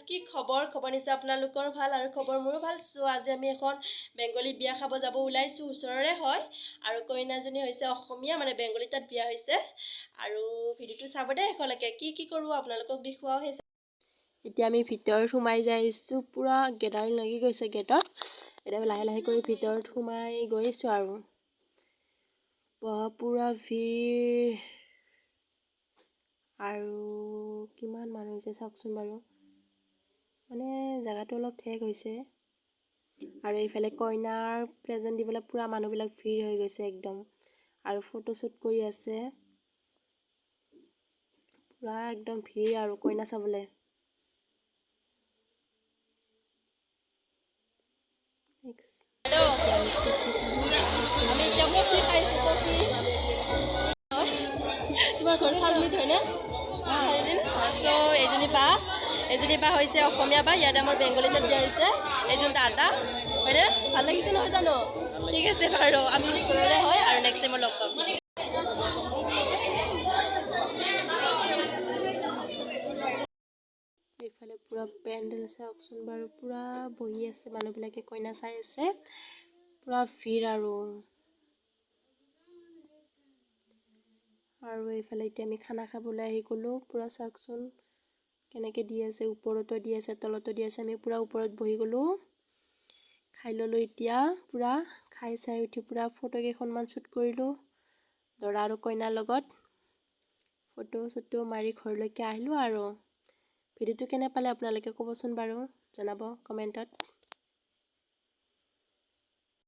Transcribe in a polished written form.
কি খবৰ? খবৰ নিশ্চয় আপোনালোকৰ ভাল আৰু খবৰ মোৰো ভাল। চ' আজি আমি এখন বেংগলী বিয়া খাব যাব ওলাইছোঁ, ওচৰৰে হয় আৰু কইনাজনী হৈছে অসমীয়া, মানে বেংগলী তাত বিয়া হৈছে। আৰু ভিডিঅ'টো চাব দেই শেষলৈকে, কি কি কৰোঁ আপোনালোকক দেখুৱাওঁ। সেই এতিয়া আমি ভিতৰত সোমাই যাইছোঁ, পূৰা গেদাৰিং লাগি গৈছে গেটত। এতিয়া লাহে লাহে কৰি ভিতৰত সোমাই গৈছোঁ আৰু পূৰা ভিৰ আৰু কিমান মানুহ হৈছে চাওকচোন বাৰু। মানে জেগাটো অলপ ঠেক হৈছে আৰু এইফালে কইনাৰ প্ৰেজেণ্ট দিবলৈ পূৰা মানুহবিলাক ভিৰ হৈ গৈছে একদম আৰু ফটোশ্বুট কৰি আছে, পূৰা একদম ভিৰ আৰু কইনা চাবলৈ। আমি এতিয়া কফি খাইছোঁ, কফি। তোমাৰ ঘৰ চাৰিআলিত হয়নে? চ' এইজনী বা হৈছে অসমীয়া বা, ইয়াত আমাৰ বেংগলীত বিয়া হৈছে। এইজন দাদা হয়নে? ভাল লাগিছে নহয় জানো? ঠিক আছে বাৰু, আমি ওচৰৰে হয় আৰু নেক্সট টাইমত লগ পাম। এইফালে পূৰা পেণ্ডেল চাওকচোন বাৰু, পূৰা বহি আছে মানুহবিলাকে, কইনা চাই আছে, পূৰা ভিৰ আৰু। আৰু এইফালে এতিয়া আমি খানা খাবলৈ আহি গ'লোঁ। পূৰা চাওকচোন কেনেকৈ দি আছে, ওপৰতো দি আছে, তলতো দি আছে। আমি পূৰা ওপৰত বহি গ'লোঁ, খাই ল'লোঁ। এতিয়া পূৰা খাই চাই উঠি পূৰা ফটো কেইখনমান শ্বুট কৰিলোঁ দৰা আৰু কইনাৰ লগত। ফটো চটো মাৰি ঘৰলৈকে আহিলোঁ। আৰু ভিডিঅ'টো কেনে পালে আপোনালোকে ক'বচোন বাৰু, জনাব কমেণ্টত।